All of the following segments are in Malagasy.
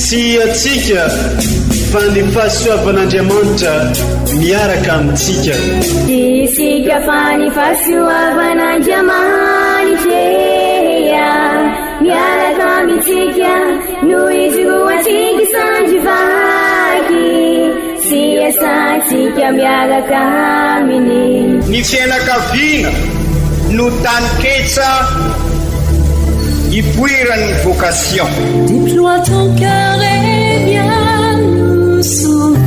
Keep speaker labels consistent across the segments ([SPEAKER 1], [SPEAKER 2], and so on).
[SPEAKER 1] Tsy antsika fa ny fahasoavan'Andriamanitra miaraka amintsika.
[SPEAKER 2] Tsy isika fa ny fahasoavan'Andriamanitra miaraka amintsika no ijoroantsika sandry vaky sy iasantsika miaraka aminy.
[SPEAKER 3] Ny fianakaviana no taninketsa ipoiran'ny vocation.
[SPEAKER 4] Déploie ton cœur et viens nous sauver.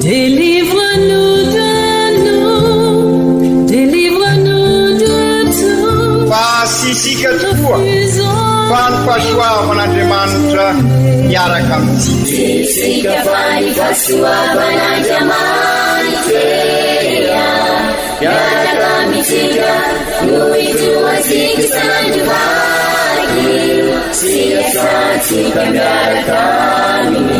[SPEAKER 4] Délivre-nous de nous, délivre-nous de tout.
[SPEAKER 3] Fa tsy isika tokoa fa ny fahasoavan'Andriamanitra miaraka amintsika.
[SPEAKER 2] Tsy isika fa ny fahasoavan'Andriamanitra miaraka amintsika no ijoroantsika sandry vaky sy iasantsika miaraka aminy.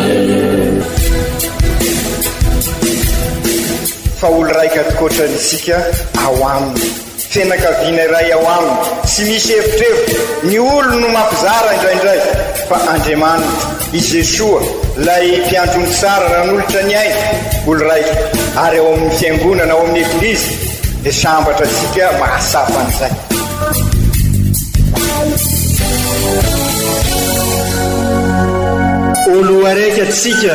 [SPEAKER 3] Fa olo raika tokoatra isika ao aminy. Fianakaviana iray ao aminy, tsy misy evitrevitra, ny olony no mampizara indraindray, fa Andriamanitra, i Jesoa, ilay mpiandry ondry tsara nanolotra ny ainy, olo raika, ary ao amin'ny fiangonana, ao amin'ny Eglizy, dia sambatra antsika mahatsapa an'izay.
[SPEAKER 1] Olo araiky atsika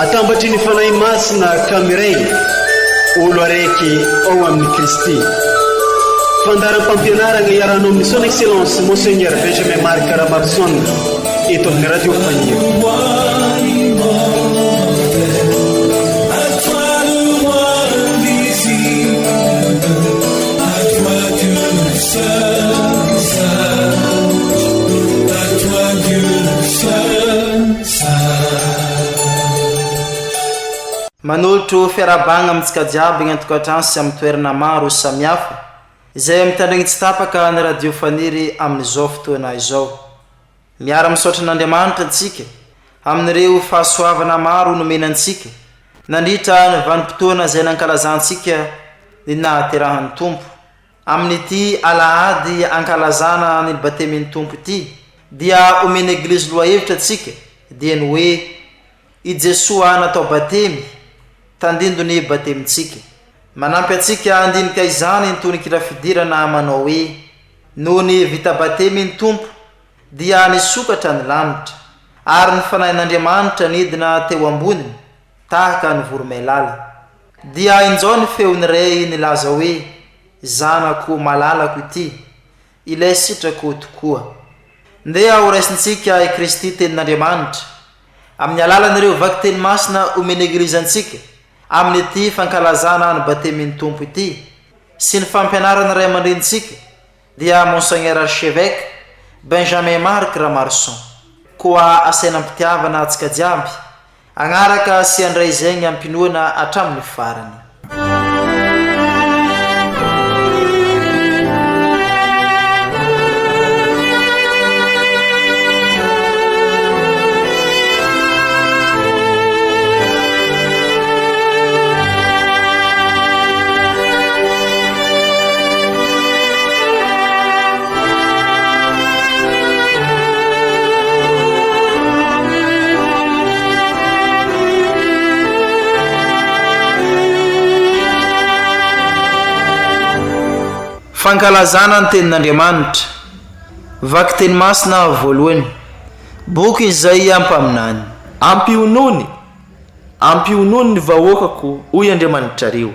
[SPEAKER 1] atambatry ny Fanahy Masina ka miray olo araiky ao amin'i Kristy. Fandaharam-pampianaragna iarahanao amin'ny Son Excellence Monseigneur Benjamin Marc Ramaroson eto amin'ny Radio Faniry.
[SPEAKER 5] Manolotro fiarahabagna amintsika jiaby agny an-tokantrano sy amin'ny toerana maro samihafa izay mitandregny tsy tapaka ny Radio Faniry amin'izao fotoana izao. Miara-misaotra an'Andriamanitra antsika amin'ireo fahasoavana maro nomena antsika nandritra ny vanim-potoana izay nankalazantsika ny nahaterahan'ny Tompo. Amin'ity alahady ankalazana ny Batemin'ny Tompo ity dia omen'ny Eglizy lohahevitra antsika dia ny hoe I Jesoa natao batemy, tandindon'ny batemintsika. Manampy antsika handinika izany ny tononkira fidirana manao hoe Nony vita batemy ny Tompo dia nisokatra ny lanitra ary ny Fanahin'Andriamanitra nidina teo amboniny tahaka ny voromailala. Dia injao ny feon'ny Ray nilaza hoe, Zanako malalako ity, ilay sitrako tokoa. Ndeha horaisintsika i Kristy Tenin'Andriamanitra, amin'ny alalan'ireo vakiteny masina omen'ny Eglizy antsika amin'ity fankalazana ny Batemin'ny Tompo ity, sy ny fampianaran'ny Ray aman-drenintsika, dia Monseigneur Archevêque Benjamin Marc Ramaroson. Koa asaina am-pitiavana antsika jiaby Hagnaraka sy handray izegny am-pinoana hatramin'ny farany. Fankalazana ny Tenin'Andriamanitra, Vakiteny Masina voalohany, Boky Izaia mpaminany.
[SPEAKER 6] Ampionony, ampionony ny vahoakako, hoy Andriamanitrareo.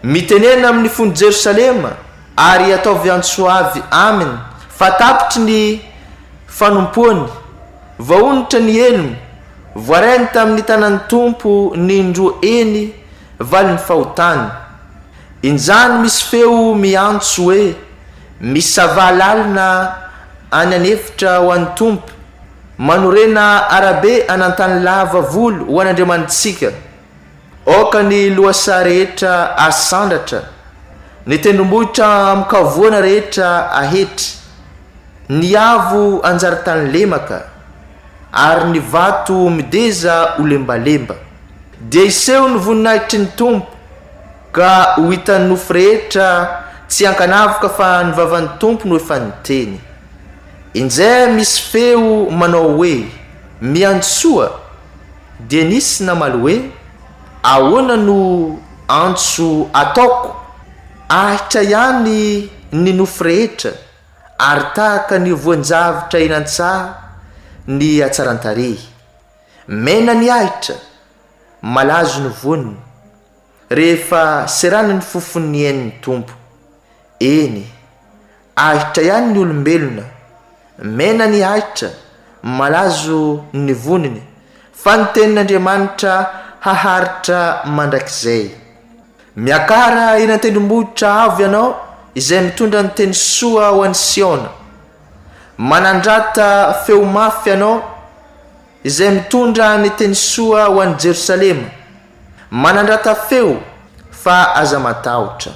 [SPEAKER 6] Mitenena amin'ny fon'i Jerosalema ary ataovy antso avy aminy fa tapitry ny fanompoany, voaonitra ny helony, voarainy tamin'ny tanan'ny Tompo ny indroa eny valin'ny fahotany. Injany misy feo miantso hoe, Misavà lalina any an'efitra ho an'ny Tompo, manorena arabe an'antany lava volo ho an'Andriamanitsika. Aoka ny lohasaha rehetra asandratra, ny tendrombohitra amin-kavoana rehetra ahetry, ny avo hanjary tany lemaka, ary ny vato mideza ho lembalemba. Dia hiseho ny voninahitry ny Tompo, ka ho hitan'ny nofo rehetra tsy ankanavoka fa ny vavan'ny Tompo no efa niteny. Injay misy feo manao hoe, Miantsoa! Dia nisy namaly hoe, Ahoana no antso ataoko? Ahitra ihany ny nofo rehetra, ary tahaka ny voan-javitra eny an-tsaha ny hatsaran-tarehy. Mena ny ahitra, malazo ny voniny, rehefa seranin'ny fofon'ny ain'ny Tompo. Eny, ahitra ihany ny olombelona, mena ny ahitra, malazo ny voniny, fa ny tenin'Andriamanitra haharitra mandrakizay. Miakara eny an-tendrombohitra avo ianao izay mitondra ny teny soa ho an'i Siona. Manandrata feo mafy ianao izay mitondra ny teny soa ho an'i Jerosalema. Manandrata feo fa aza matahotra.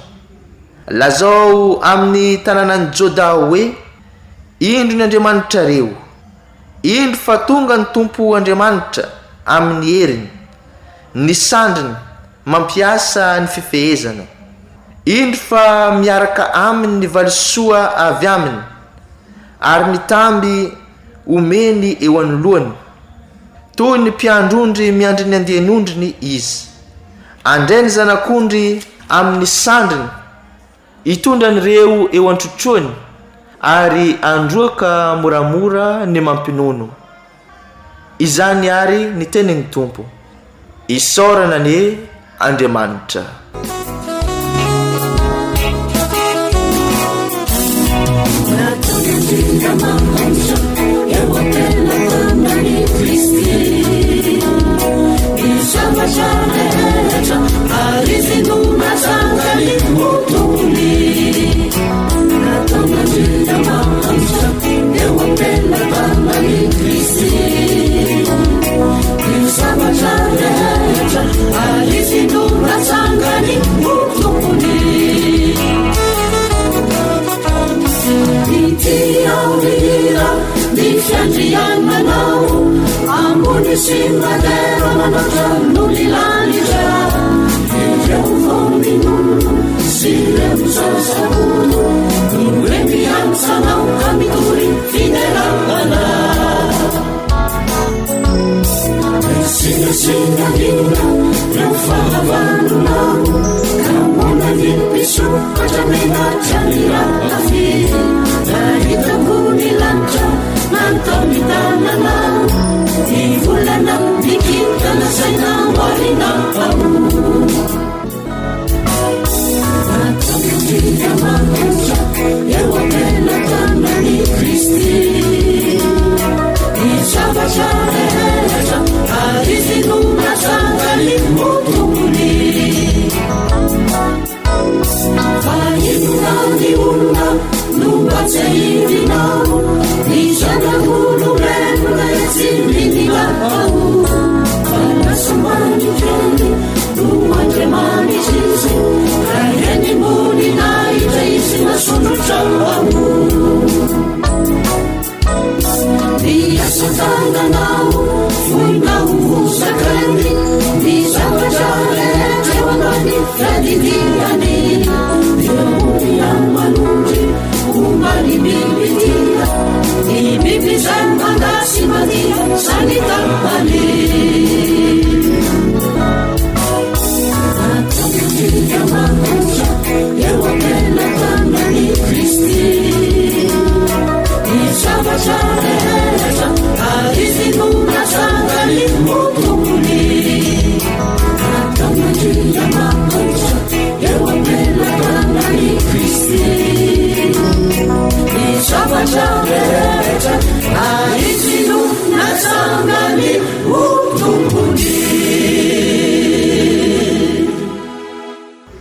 [SPEAKER 6] Lazao amin'ny tanànan'i Jodà hoe, Indro ny Andriamanitrareo! Indro fa tonga ny Tompo Andriamanitra amin'ny heriny, ny sandriny mampiasa ny fifehezana. Indro fa miaraka aminy ny valisoa avy aminy, ary ny tamby omeny eo anoloany. Toy ny mpiandry ondry miandry ny andian'ondriny izy. Andray ny zanak'ondry amin'ny sandriny, hitondra an'ireo eo an-trotroany, ary handroaka moramora ny mampinono. Izany àry ny tenin'ny Tompo. Isaorana anie Andriamanitra.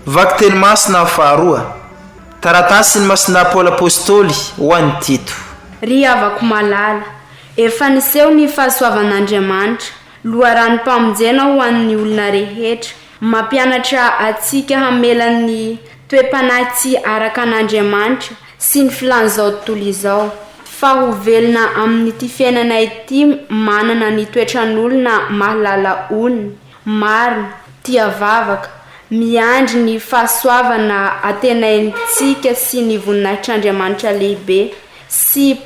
[SPEAKER 5] Vakiteny masina faharoa, Taratasin'i Masina Paoly Apostoly ho an'i Tito.
[SPEAKER 7] Ry havako malala, efa niseho ny fahasoavan'Andriamanitra, loharanom-pamonjena ho an'ny olona rehetra, mampianatra antsika hamela ny toe-panahy tsy araka an'Andriamanitra sy ny filàn'izao tontolo izao, fa ho velona amin'ity fiainana ity manana ny toetran'olona mahalala onony, marina, tia vavaka, miandry ny fahasoavana antenaintsika sy ny voninahitr'Andriamanitra lehibe sy.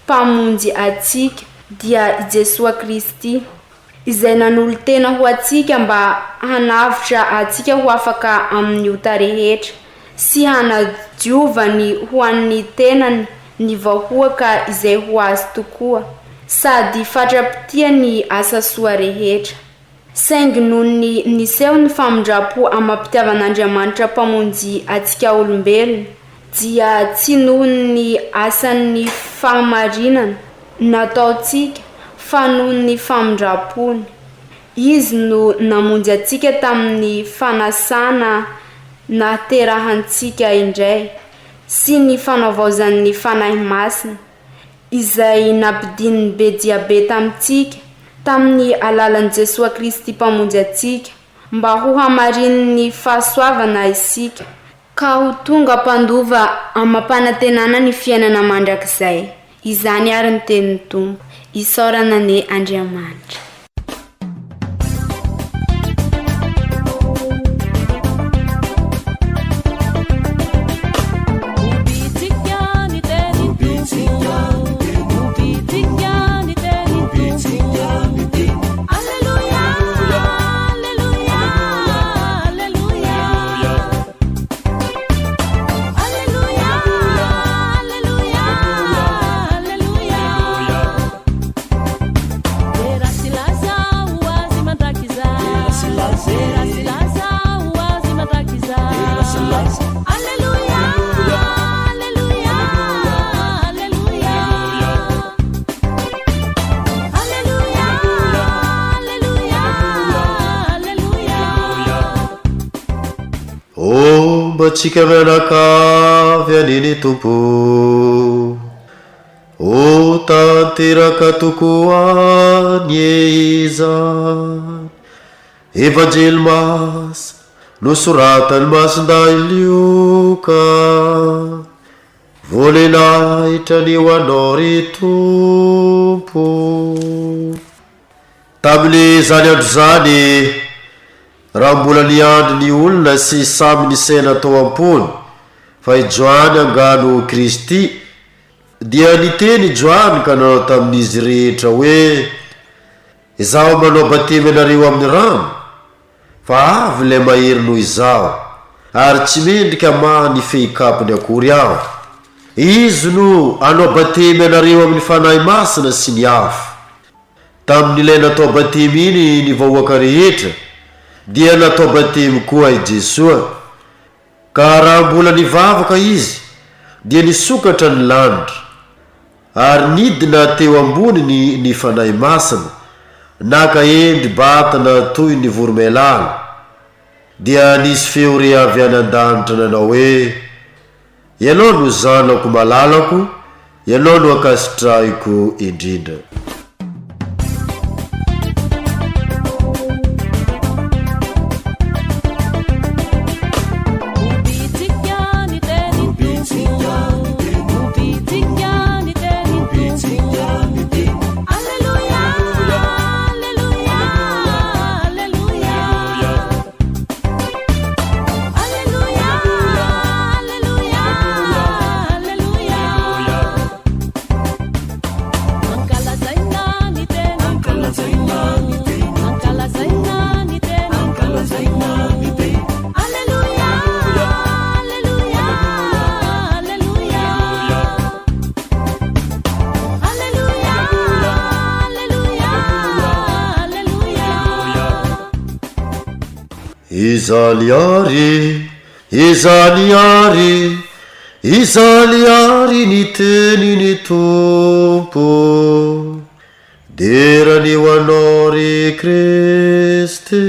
[SPEAKER 7] Mpamonjy antsika, dia i Jesoa Kristy, izay nanolo-tena ho antsika mba hanavotra antsika ho afaka amin'ny ota rehetra, sy hanadiovany ho an'ny tenany ny vahoaka izay ho azy tokoa, sady fatra-pitia ny asa soa rehetra. Saingy noho ny niseho ny famindram-po amam-pitiavan'Andriamanitra Mpamonjy antsika olombelona, dia tsy noho ny asan'ny fahamarinana nataontsika fa noho ny famindram-pony. Izy no namonjy antsika tamin'ny fanasana nahaterahantsika indray sy ny fanavaozan'ny Fanahy Masina, izay nampidininy be dia be tamintsika tamin'ny alalan'i Jesoa Kristy Mpamonjy antsika, mba hohamarinin'ny fahasoavana isika, ka ho tonga mpandova amam-panantenana ny fiainana mandrakizay. Izany àry ny tenin'ny Tompo. Isaorana anie Andriamanitra.
[SPEAKER 8] Homba antsika mianakavy anie ny Tompo. Ho tanteraka tokoa anie izany. Evanjely Masina nosoratan'i Masindahy Lioka. Voninahitra anie ho Anao ry Tompo. Tamin'izany andro izany, raha mbola niandry ny olona sy samy nisaina tao am-pony fa i Joany angaha no Kristy, dia niteny i Joany ka nanao tamin'izy rehetra hoe, Izaho manao batemy anareo amin'ny rano, fa avy ilay mahery noho izaho, ary tsy mendrika hamaha ny fehin-kapony akory aho. Izy no hanao batemy anareo amin'ny Fanahy Masina sy ny afo. Tamin'ilay natao batemy iny ny vahoaka rehetra, dia natao batemy koa i Jesoa. Ka raha mbola nivavaka izy, dia nisokatra ny lanitra, ary nidina teo amboniny ny Fanahy Masina, naka endri-batana toy ny voromailala. Dia nisy feo re avy any an-danitra nanao hoe, Ianao no Zanako malalako, Ianao no ankasitrahiko indrindra. Izany àry, izany àry, izany àry ny tenin'ny Tompo. Dera anie ho Anao ry Kristy.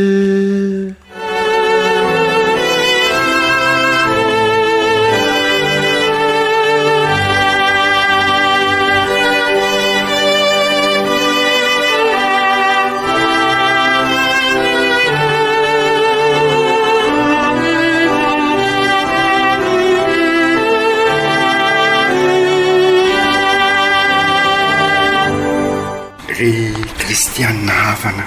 [SPEAKER 3] Ry kristianina havana,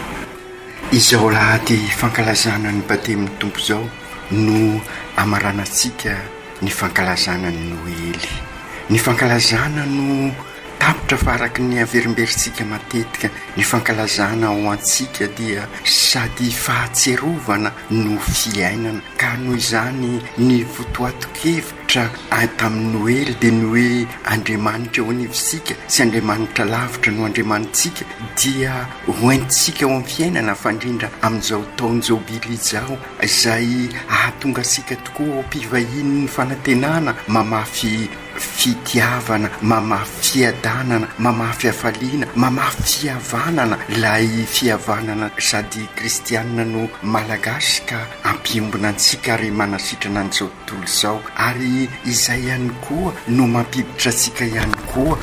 [SPEAKER 3] izao alahady fankalazana ny batemin'ny Tompo izao no amaranantsika ny fankalazana ny Noely. Ny fankalazana no.
[SPEAKER 9] Tapitra fa araka ny averimberintsika matetika ny fankalazana ho antsika dia sady fahatsiarovana no fiainana ka noho izany ny votoaton-kevitra tamin'ny Noely dia ny hoe Andriamanitra eo anivontsika sy Andriamanitra lavitra no Andriamanitsika dia hoentintsika ao amin'ny fiainana fa indrindra amin'izao taon-jobily izao izay hahatonga antsika tokoa ho mpivahinin'ny fanantenana mamafy fitiavana, mamafy fiadanana, mamafy hafaliana, mamafy fihavanana, ilay fihavanana sady kristianina no malagasy ka ampiombona antsika ary manasitrana an'izao tontolo izao ary izay ihany koa no mampiditra antsika ihany koa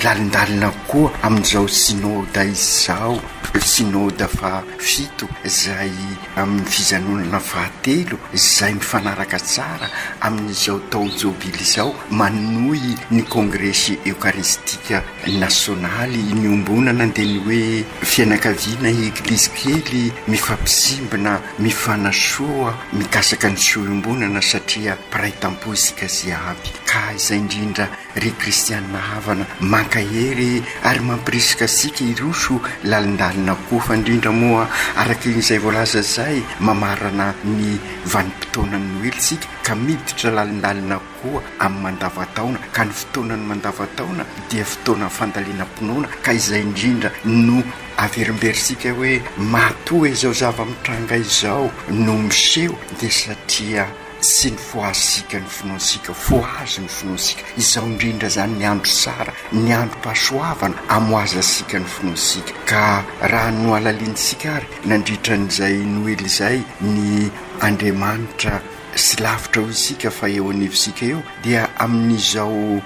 [SPEAKER 9] lalindalina koa amin'izao synoda izao, synoda fahafito izay amin'ny fijanonana fahatelo izay mifanaraka tsara amin'izao taon-jobily izao, manohy ny kongresy eokaristika nasionaly niombonana dia ny hoe fianakaviana eglizy kely mifampisimbina, mifanasoa, mikasaka ny soa iombonana satria mpiray tampo isika jiaby ka izay indrindra Ry kristianina havana, mankahery ary mampirisika antsika hiroso lalindalina koa fa indrindra moa araka izay voalaza izay, mamarana ny vanim-potoanan'ny Noely isika ka miditra lalindalina koa amin'ny mandavantaona ka ny fotoanan'ny mandavantaona dia fotoana fandalinam-pinoana ka izay indrindra no averimberintsika hoe matoa izao zava-mitranga izao no miseho dia satria Tsy ny fohazisika ny finoantsika, fohazo ny finoantsika. Izao indrindra izany ny andro tsara, ny androm-pahasoavana amohazantsika ny finoantsika. Ka raha nohalalinintsika ary nandritra an'izay Noely izay ny Andriamanitra sy lavitra hoy isika fa eo anivontsika eo, dia amin'izao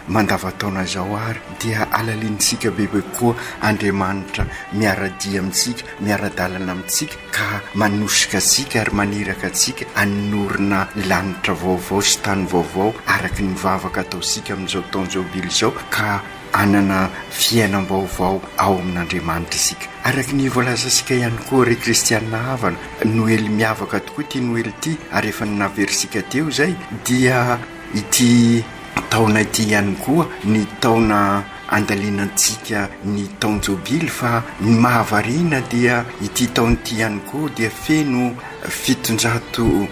[SPEAKER 9] mandavantaona izao ary dia halalinintsika bebe kokoa Andriamanitra miara-dia amintsika, miara-dalana amintsika. ka manosika antsika ary maniraka antsika hanorina lanitra vaovao sy tany vaovao araka ny vavaka ataontsika amin'izao taon-jobily izao ka hanana fiainam-baovao ao amin'Andriamanitra isika. Araka ny voalazantsika ihany koa ry kristiana havana, Noely miavaka tokoa ity Noely ity ary efa naverintsika teo izay dia ity taona ity ihany koa ny taona andalinantsika ny taon-jobily fa ny mahavariana dia ity taona ity ihany koa dia feno 1700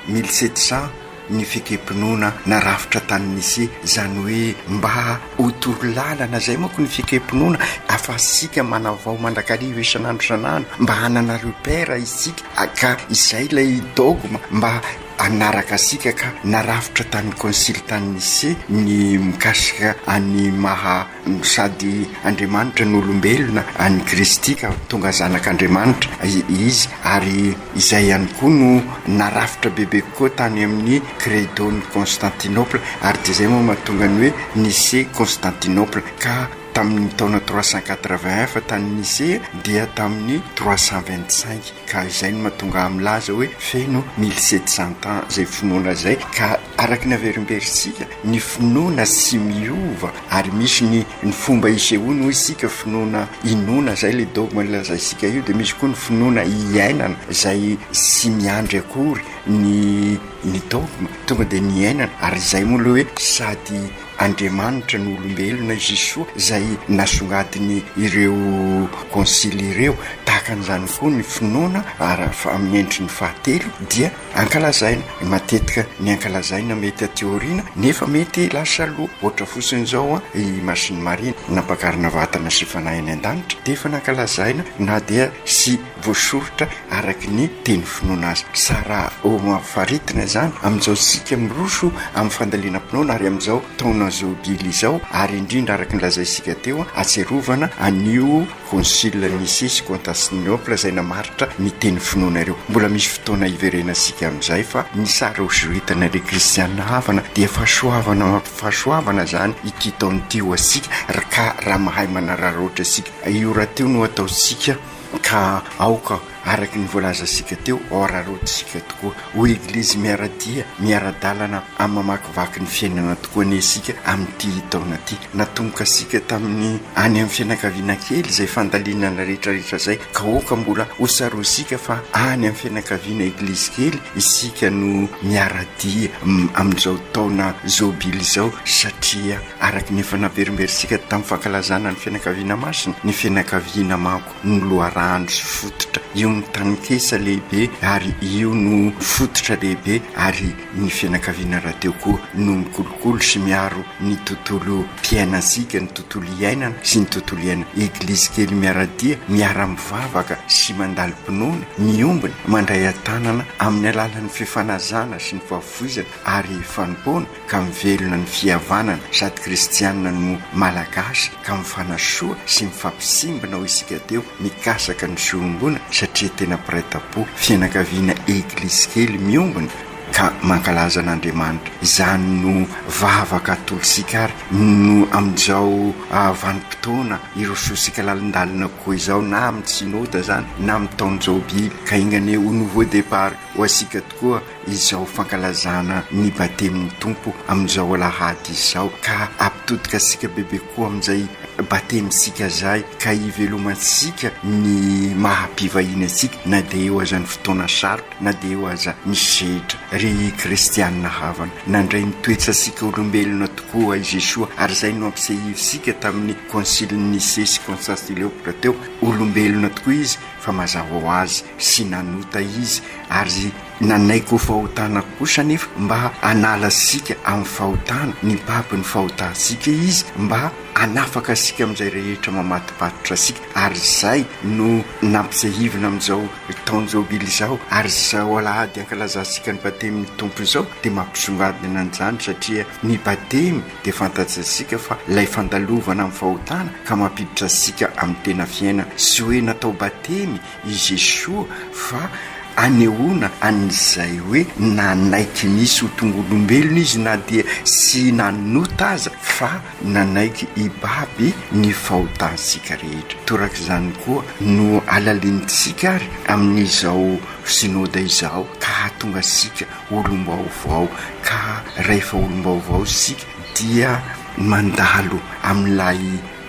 [SPEAKER 9] 1700 ny fekempinoana narafitra tany Nicée, izany hoe mba ho torolalana izay manko ny fekempinoana afahantsika manavao mandrakariva isan'andro isan'andro mba hanana repère isika ka izay ilay dogme mba Hanaraka antsika ka narafitra tany Konsily tany Nicée ny mikasika an'ny maha sady Andriamanitra no olombelona an'i Kristy ka tonga zanak'Andriamanitra Izy ary izay ihany koa no narafitra bebe kokoa tany amin'ny Credo-n'i Constantinople ary dia izay moa mahatonga ny hoe Nicée Constantinople ka tamin'ny taona 381 fa tany Nicée dia tamin'ny 325. Ka izay no mahatonga ahy milaza hoe feno 1700 ans izay finoana izay ka araka ny averimberintsika ny finoana tsy miova ary misy ny ny fomba isehoany hoy isika finoana inoana izay le dogme lazaintsika io dia misy koa ny finoana iainana izay tsy miandry akory ny ny dogme tonga dia ny iainana ary izay moa le hoe sady Andriamanitra no olombelona i Jesoa izay nasongadiny ireo konsily ireo. Tahaka an'izany koa ny finoana ary amin'ny endriny fahatelo dia ankalazaina. Matetika ny ankalazaina mety aty aoriana nefa mety lasa aloha. Ohatra fotsiny izao i Masin'i Maria nampakarina vatana sy fanahy any an-danitra dia efa nankalazaina na dia sy voasoritra araka ny teny finoana azy. Tsara ho faritina izany amin'izao isika miroso amin'ny fandalinam-pinoana ary amin'izao taona jobily izao ary indrindra araka ny lazaintsika teo ahatsiarovana an'io Concile Nicée sy Constantinople izay namaritra ny teny finoana ireo. Mbola misy fotoana hiverenantsika amin'izay fa ny sary hosoritana ry kristiana havana dia fahasoavana fahasoavana izany ity taona ity ho antsika ka raha mahay manararaotra isika io rahateo no ataontsika ka aoka. Araka ny voalazantsika teo, araraotintsika tokoa ho Eglizy miara-dia, miara-dalana amin'ny mamakivaky ny fiainana tokoa anie isika amin'ity taona ity. Natomboka isika tamin'ny any amin'ny fianakaviana kely izay fandalinana rehetrarehetra izay ka aoka mbola ho tsaroantsika fa any amin'ny fianakaviana Eglizy kely isika no miara-dia amin'izao taona jobily izao satria araka ny efa naverimberintsika tamin'ny fankalazana ny fianakaviana masina, ny fianakaviana manko no loharano sy fototra, io no taninkesa lehibe ary io no fototra lehibe ary ny fianakaviana rahateo koa no mikolokolo sy miaro ny tontolom-piainantsika, ny tontolo iainana sy ny tontolo iainana. Eglizy kely miara-dia, miara-mivavaka sy mandalim-pinoana, miombona, mandray an-tanana amin'ny alalan'ny fifanajana sy ny fahafoizana ary fanompoana ka mivelona ny fihavanana sady kristianina no malagasy ka mifanasoa sy mifampisimbina hoy isika teo mikasaka ny soa satria tena mpiray tampo fianakaviana eglisy kely miombona ka mankalaza an'Andriamanitra izany no vavaka atolotsika ary no amin'izao vanim-potoana irosoantsika lalindalina kokoa izao na amin'ny synoda izany na amin'ny taon-jobily ka enga anie ho nouveau départ ho antsika tokoa izao fankalazana ny batemin'ny Tompo amin'izao alahady izao ka ampitodika antsika bebe kokoa amin'izay batemintsika izay ka hivelomantsika ny maha mpivahiny antsika na dia eo aza ny fotoana sarotra na dia eo aza ny sedra. Ry kristianina havana, nandray ny toetrantsika olombelona tokoa i Jesoa ary izay no ampisehivintsika tamin'ny Konsilin'i Nicée sy Constantinopla teo, olombelona tokoa izy fa mazava ho azy sy nanota izy ary nanaiky ho fahotana kosa anefa mba hanala antsika amin'ny fahotana, nibaby ny fahotantsika izy mba hanafaka antsika amin'izay rehetra mamatopatotra antsika ary izay no nampitsiahivina amin'izao taon-jobily izao ary izao alahady ankalazantsika ny batemin'ny Tompo izao dia mampisongadina an'izany satria ny batemy dia fantatsika fa ilay fandalovana amin'ny fahotana ka mampiditra antsika amin'ny tena fiainana, tsy hoe natao batemy i Jesoa fa anehoana an'izay hoe nanaiky nisy ho tonga olombelona izy na dia tsy nanota aza fa nanaiky hibaby ny fahotantsika rehetra. Torak'izany koa no alalinintsika ary amin'izao Synoda izao ka hahatonga antsika olom-baovao ka rahefa olom-baovao isika dia mandalo amin'ilay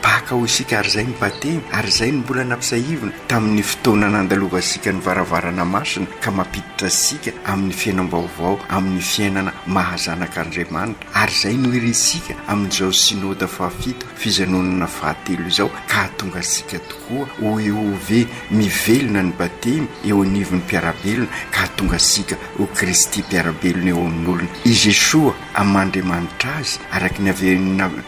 [SPEAKER 9] Paka hoy isika ary izay ny batemy ary izay no mbola nampisahivina tamin'ny fotoana nandalovantsika ny varavarana masina ka mampiditra antsika amin'ny fiainam-baovao amin'ny fiainana maha zanak'Andriamanitra ary izay no irintsika amin'izao Synoda fahafito fijanonana fahatelo izao ka hahatonga antsika tokoa ho EOV mivelona ny batemy eo anivon'ny mpiara-belona ka hahatonga antsika ho Kristy mpiara-belona eo amin'olona. I Jesoa amin'ny maha Andriamanitra Azy, araka ny avy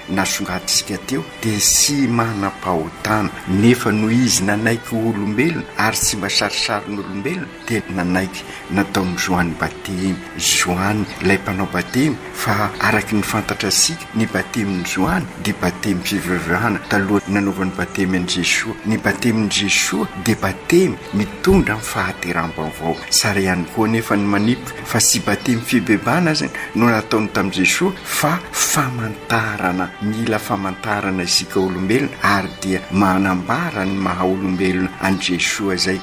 [SPEAKER 9] nasongadintsika teo, dia tsy manam-pahotana, nefa noho Izy nanaiky ho olombelona ary tsy mba sarisarin'olombelona, dia nanaiky nataon'i Joany batemy. Joany ilay mpanao batemy, fa araka ny fantatra antsika, ny batemin'i Joany dia batemy fivavahana talohan'ny nanaovany batemy an'i Jesoa. Ny batemin'i Jesoa dia batemy mitondra amin'ny fahateram-baovao. Tsara ihany koa anefa ny manipika fa tsy batemy fibebahana aza no nataony tamin'i Jesoa fa famantarana. Mila famantarana isika olombelona ary dia manambara ny maha olombelona an'i Jesoa izay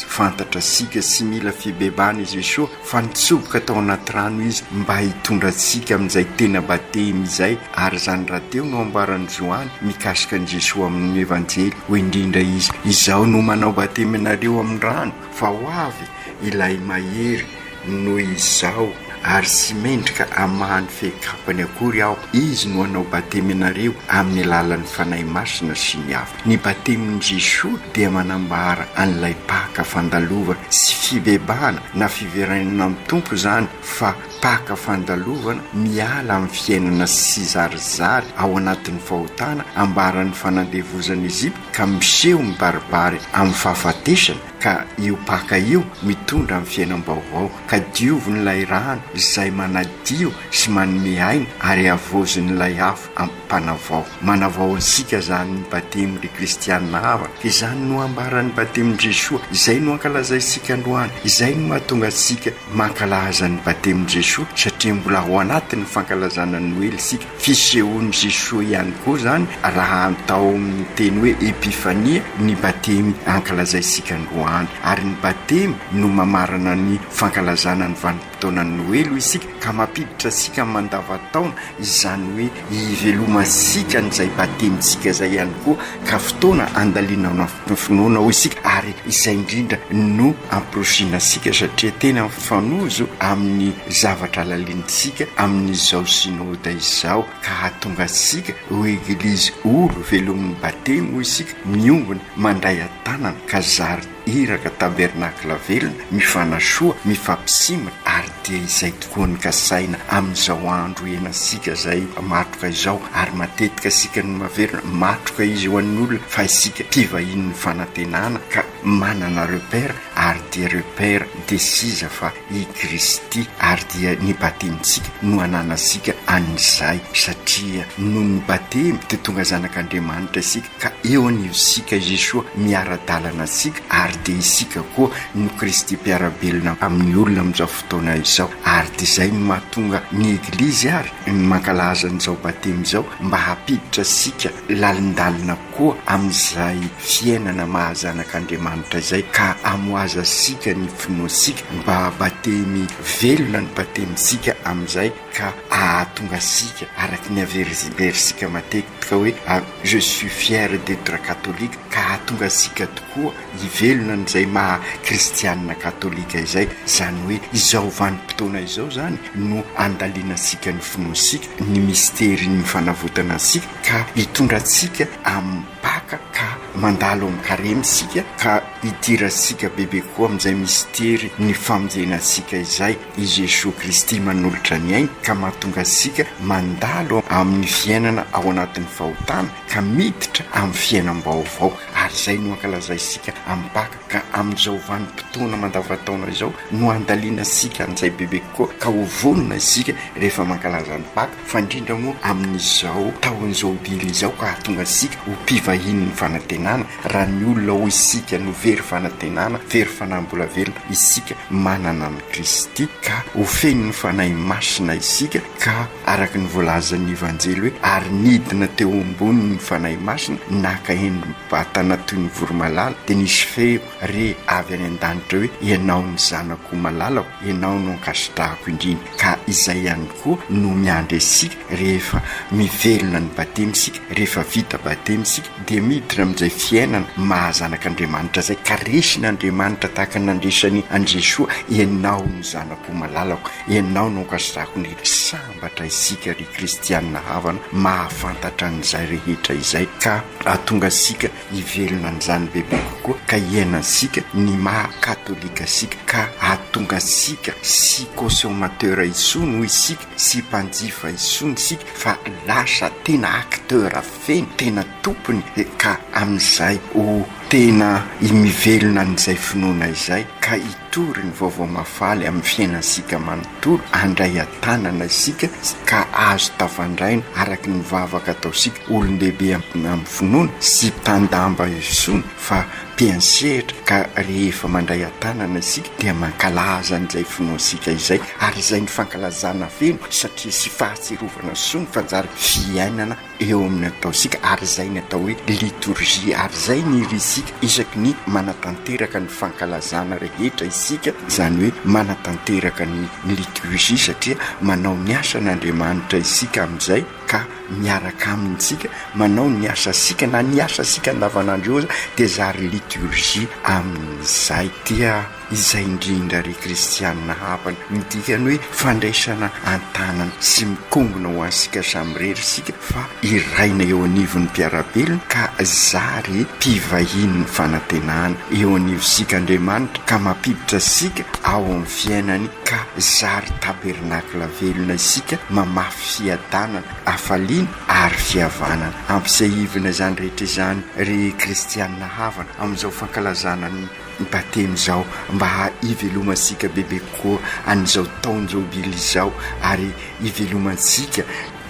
[SPEAKER 9] fantatra antsika. Tsy mila fibebahana i Jesoa fa nitsoboka tao anaty rano izy mba hitondra antsika amin'izay tena batemy izay, ary izany rahateo no ambaran'i Joany mikasika an'i Jesoa amin'ny Evanjely, hoy indrindra izy, Izaho no manao batemy anareo amin'ny rano, fa ho avy ilay mahery noho izaho, ary tsy mendrika hamaha ny fehikapany akory aho, izy no hanao batemy anareo amin'ny alalan'ny Fanahy Masina sy ny afo. Ny batemin'i Jesoa dia manambara an'ilay Paka fandalovana, tsy fibebahana na fiverenana amin'ny Tompo izany fa Paka fandalovana miala amin'ny fiainana tsizarizary ao anatin'ny fahotana ambaran'ny fanandevozan'i Egypta ka miseho mibaribary amin'ny fahafatesana ka io Paka io mitondra amin'ny fiainam-baovao ka diovin'ilay rano izay manadio sy manome aina ary havaozin'ilay afo Mpanavao. Manavao antsika izany ny batemy ry kristianina havana. Izany no ambaran'ny batemin'i Jesoa, izay no ankalazaintsika androany, izay no mahatonga antsika mankalaza ny batemin'i Jesoa satria mbola ao anatin'ny fankalazana ny Noely isika. Fisehoan'i Jesoa ihany koa izany raha atao amin'ny teny hoe Epifania ny batemy ankalazaintsika androany. androany ary ny batemy no mamarana ny fankalazana ny vanim-potoanan'ny Noely hoy isika ka mampiditra antsika mandavantaona izany hoe hivelomantsika an'izay batemintsika izay ihany koa ka fotoana andalinana finoana hoy isika ary izay indrindra no ampirosoina antsika satria tena mifanojo amin'ny zavatra alalinintsika amin'izao synoda izao ka hahatonga antsika ho eglizy olo velomin'ny batemy hoy isika miombona mandray an-tanana ka zary iraka tabernakla velona, mifanasoa, mifampisimba ary dia izay tokoa ny kasaina amin'izao andro iainantsika izay matroka izao ary matetika isika no maverina matroka izy ho an'ny olona fa isika mpivahinin'ny fanantenana ka manana repère ary dia repère dia siza fa i Kristy ary dia ny batemintsika no ananantsika an'izay satria noho ny batemy dia tonga zanak'Andriamanitra isika Ka eo anivontsika i Jesoa miara-dalana antsika ary dia isika koa no Kristy mpiara-belona amin'ny olona amin'izao fotoana izao. Ary dia izay no mahatonga ny Eglizy ary ny mankalaza an'izao Batemy izao mba hampiditra antsika lalindalina kokoa amin'izay fiainana maha zanak'Andriamanitra izay ka hamohazantsika ny finoantsika mba Batemy velona ny Batemintsika amin'izay ka ahatonga antsika araka ny averimberisika matetika hoe je suis fier d'etre catholique ka ahatonga antsika tokoa hivelona an'izay maha kristianina katolika izay, izany hoe izao vanim-potoana izao izany no andalinantsika ny finoantsika, ny misterin'ny fanavotana antsika ka hitondra antsika amin'ny Paka ka mandalo amin'ny karemy isika ka hidirantsika bebe kokoa amin'izay mistery ny famonjena antsika izay. I Jesoa Kristy manolotra ny ainy ka mahatonga antsika mandalo amin'ny fiainana ao anatin'ny fahotana ka miditra amin'ny fiainam-baovao ary izay no ankalazaintsika amin'ny Paka ka amin'izao vanim-potoana mandavantaona izao no andalinantsika an'izay bebe kokoa ka ho vonona isika rehefa mankalaza ny Paka fa indrindra moa amin'izao taon-jobily izao ka hahatonga antsika ho mpivahinin'ny fanantenana Raha ny olona hoy isika no very fanantenana, very fanahy mbola velona, isika manana an'i Kristy ka ho feno ny Fanahy Masina isika ka araka ny voalazan'ny Evanjely hoe ary nidina teo amboniny ny Fanahy Masina naka endri-batana toy ny voromalala dia nisy feo re avy any an-danitra hoe ianao ny zanako malalako, ianao no ankasitrahako indrindra ka izay ihany koa no miandry antsika rehefa mivelona ny batemy isika, rehefa vita batemy isika dia miditra amin'izay fiainana maha zanak'Andriamanitra izay ka resin'Andriamanitra tahaka ny nandresany an'i Jesoa, Ianao no zanako malalako, Ianao no ankasitrahako indrindra. Sambatra isika ry kristiana havana mahafantatra an'izay rehetra izay ka hahatonga antsika hivelona an'izany bebe kokoa ka hiainantsika ny maha katolika antsika ka hahatonga antsika tsy consommateur intsony hoy isika, tsy mpanjifa intsony isika fa lasa tena acteur feno, tena tompony ka amin'izay ho tena mivelona an'izay finoana izay ka hitory ny vaovao mahafaly amin'ny fiainantsika manontolo, handray an-tanana isika ka azo tafandraina araka ny vavaka ataontsika, olon-dehibe amin'ny finoana sy mpitandamba intsony fa mpiantsehatra ka rehefa mandray an-tanana isika dia mankalaza an'izay finoantsika izay ary izay ny fankalazana feno satria tsy fahatsiarovana intsony fa njary fiainana eo amin'ny ataontsika ary izay ny atao hoe litorjia ary izay ny irintsika isaky ny manatanteraka ny fankalazana rehetra isika izany hoe manatanteraka ny litorjia satria manao ny asan'Andriamanitra isika amin'izay ka miaraka aminy isika manao ny asasika na ny asasika andavanandro eo aza dia zary liturgie amin'izay dia izay indrindra ry kristianina havana ny dikany hoe fandraisana an-tanana sy mikongona ho antsika samirery isika fa iraina eo anivon'ny mpiara-belona ka zary mpivahinin'ny fanantenana eo anivontsika Andriamanitra ka mampiditra antsika ao amin'ny fiainany ka zary tabernakla velona isika mamafy fiadanana, hafaliana ary fihavanana. Ampisehoivina izany rehetra izany ry kristianina havana amin'izao fankalazana ny Batemy izao mba hivelomantsika bebe kokoa an'izao taon-jobily izao ary hivelomantsika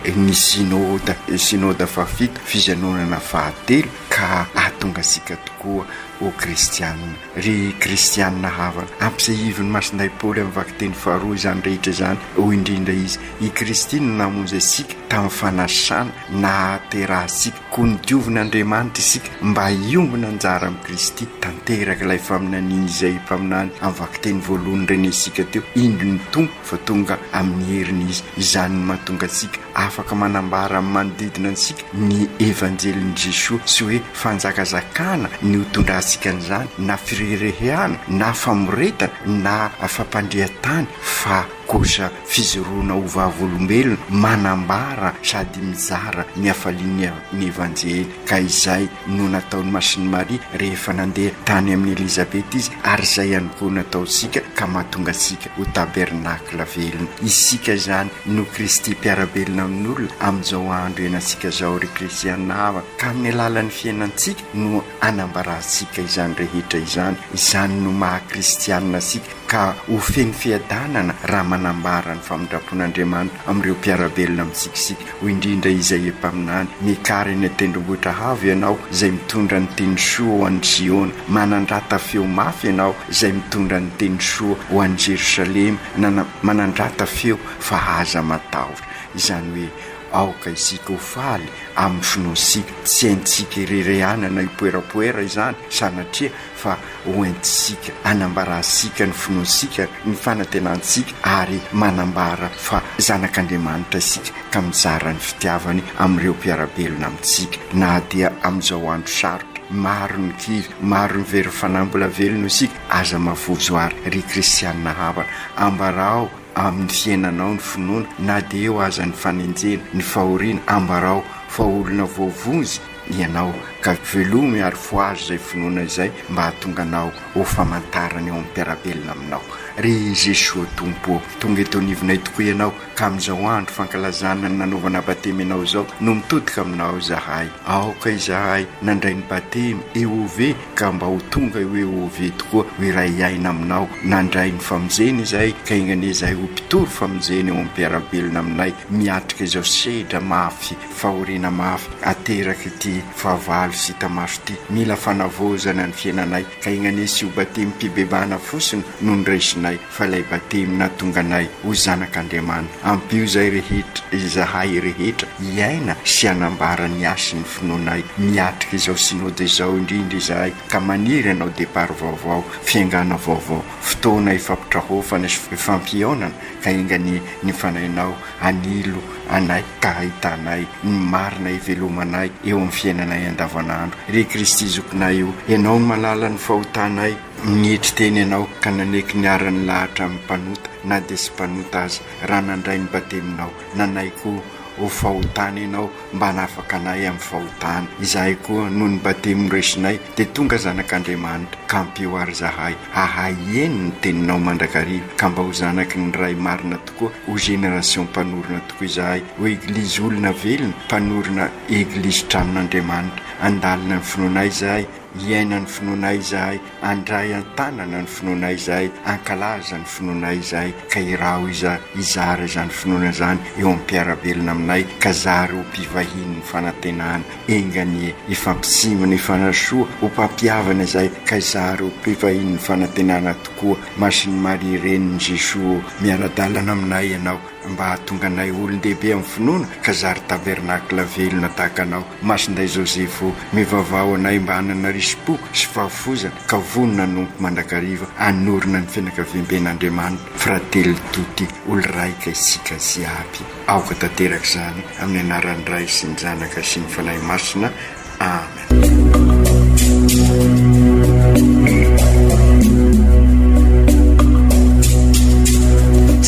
[SPEAKER 9] ny Synoda, Synoda fahafito, fijanonana fahatelo ka hahatonga antsika tokoa. koa ho kristianina. Ry kristianina havana, ampisehivin'i Masindahy Paoly amin'ny vakiteny faharoa izany rehetra izany, hoy indrindra izy, I Kristy no namonjy antsika tamin'ny fanasana nahaterahantsika, koa nodiovin'Andriamanitra isika mba hiombona anjara amin'i Kristy. Tanteraka ilay faminanian'i Izaia mpaminany amin'ny vakiteny voalohany renesintsika teo, Indro ny Tompo fa tonga amin'ny heriny Izy. Izany no mahatonga antsika afaka manambara amin'ny manodidina antsika ny Evanjelin'i Jesoa, tsy hoe fanjakazakana ny ho tondrantsika an'izany, na fireharehana, na famoretana, na fampandrian-tany, fa kosa fijoroana ho vavolombelona manambara sady mizara ny hafalian'ny ny Evanjely, ka izay no nataon'i Masin'i Maria rehefa nandeha tany amin'i Elizabeta izy, ary izay ihany koa nataontsika ka mahatonga antsika ho tabernakla velona. Isika izany no Kristy mpiara-belona amin'olona amin'izao andro iainantsika izao ry kristiana havana, ka amin'ny alalan'ny fiainantsika no anambarantsika izany rehetra izany, izany no maha kristiana antsika, ka ho feno fiadanana raha manambara ny famindram-pon'Andriamanitra amin'ireo mpiara-belona amintsika isika, hoy indrindra Izaia mpaminany, Miakara eny an-tendrombohitra avo ianao, izay mitondra ny teny soa ho an'i Ziona, manandrata feo mafy ianao, izay mitondra ny teny soa ho an'i Jerosalema, nana, manandrata feo fa aza matahotra. Izany hoe, aoka isika ho faly amin'ny finoantsika, tsy haintsika irerehanana hipoerapoera izany, sanatria, fa ho entintsika hanambarantsika ny finoantsika, ny fanantenantsika ary manambara fa zanak'Andriamanitra isika ka mizara ny fitiavany amin'ireo mpiara-belona amintsika na dia amin'izao andro sarotra, maro ny kivy, maro ny very fanahy mbola velona isika, aza mavozo ary ry kristianina havana, ambarao amin'ny fiainanao ny finoana na dia eo aza ny fanenjehana, ny fahoriana, ambarao fa olona voavonjy ianao ka velomy ary fohazo izay finoana izay mba hahatonga anao ho famantarana eo amin'ny mpiara-belona aminao. Ry Jesoa Tompo ô, tonga eto anivonay tokoa Ianao ka amin'izao andro fankalazana ny nanaovana batemy Anao izao no mitodika Aminao izahay. Aoka izahay nandray ny batemy EOV ka mba ho tonga io EOV tokoa ho iray aina Aminao. Nandray ny famonjena izahay ka enga anie izahay ho mpitory famonjena eo amin'ny mpiara-belona aminay miatrika izao sedra mafy Fahoriana mafy aterak' ity fahavalo sy hita maso ity. Mila fanavaozana ny fiainanay ka inganie sy ho batemim-pibebahana fosiny no noraisinay fa ilay batemy nahatonga anay ho zanak' Andriamanitra. Ampio izay rehetra izahay rehetra hiaina sy hanambara ny hasin'ny finoanay. Miatrika izao Synode izao indrindra izahay ka maniry hanao départ vaovao, fiaingàna vaovao, fotoana ifampitrahofana sy ifampihaonana ka inganie ny Fanahinao Anilo anay ka ahitanay ny marina ivelomanay eo amin'ny fiainanay andavanandro. Ry Kristy Zokinay o, Ianao no mahalala ny fahotanay, nietry tena Ianao ka naneky niara-nilahatra amin'ny mpanota na dia tsy mpanota aza, raha nandray ny bateminao, nanaiky ho ho fahotana Ianao mba hanafaka anay amin'ny fahotana. Izahay koa, noho ny batemy noraisinay, dia tonga zanak'Andriamanitra, ka ampio àry izahay hahay hihaino ny teninao mandrakariva, ka mba ho zanaky ny Ray marina tokoa, ho génération mpanorina tokoa izahay, ho Eglizy olona velona, mpanorina Eglizy tranon'Andriamanitra. Handalina ny finoanay izahay, hiaina ny finoanay izahay, handray an-tanana ny finoanay izahay, hankalaza ny finoanay izahay, ka iraho iza hizara izany finoana izany eo amin'ny mpiara-belona aminay, ka zary ho mpivahinin'ny fanantenana. Enga anie hifampitsimbina, hifanasoa, ho mpampihavana izahay, ka zary ho mpivahinin'ny fanantenana tokoa. Masin'i Maria Renin'i Jesoa ô, miara-dalana aminay Ianao mba hahatonga anay ho olon-dehibe amin'ny finoana ka zary tabernakla velona tahaka Anao. Masindahy Joseph ô, mivavaha ho anay mba hanana risi-po sy fahafozana ka vonona hanompo mandrakariva hanorina ny fianakaviamben'Andriamanitra, Fratelli tutti, olo-raika isika jiaby. Aoka tanteraka izany amin'ny anaran'ny Ray sy ny Zanaka sy ny Fanahy Masina. Amen.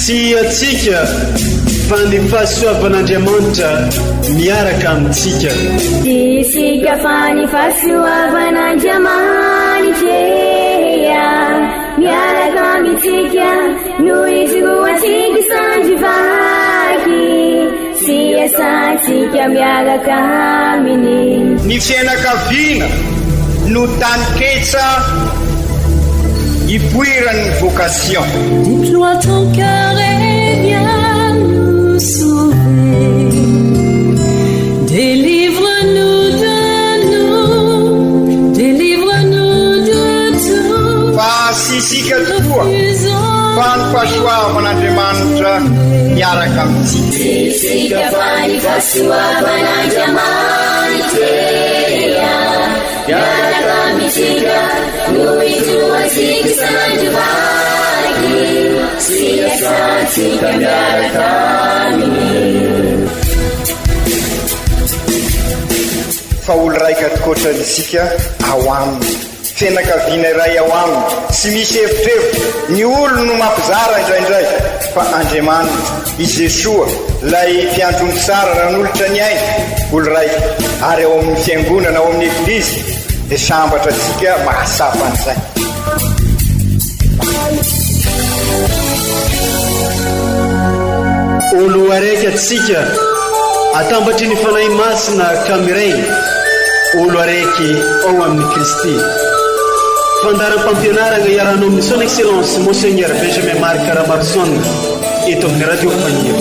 [SPEAKER 1] Tsy antsika fa ny fahasoavan'Andriamanitra miaraka amintsika.
[SPEAKER 2] Tsy isika fa ny fahasoavan'Andriamanitra miaraka amintsika no ijoroantsika sandry vaky. Sy iasantsika miaraka aminy.
[SPEAKER 3] Ny fianakaviana no taninketsa ipoiran'ny vocation.
[SPEAKER 4] Déploie ton cœur et viens nous sauver. Délivre-nous de nous, délivre-nous.
[SPEAKER 3] miaraka amintsika.
[SPEAKER 2] Tsy isika fa ny fahasoavan'Andriamanitra miaraka amintsika no ijoroantsika isan'andro vaky sy iasantsika miaraka aminy.
[SPEAKER 3] Fa olo raika tokoatra isika ao aminy. Fianakaviana iray ao aminy, tsy misy evitrevitra, ny olony no mampizara indraindray, fa Andriamanitra, i Jesoa, ilay mpiandry omby tsara nanolotra ny ainy, olo raika, ary ao amin'ny fiangonana, ao amin'ny Eglizy, dia sambatra antsika mahatsapa an'izay.
[SPEAKER 1] Olo araiky antsika atambatry ny Fanahy Masina ka miray olo araiky ao amin'i Kristy. Fandaharam-pampianaragna iarahanao amin'ny Son Excellence Monseigneur Benjamin Marc Ramaroson eto amin'ny Radio Faniry.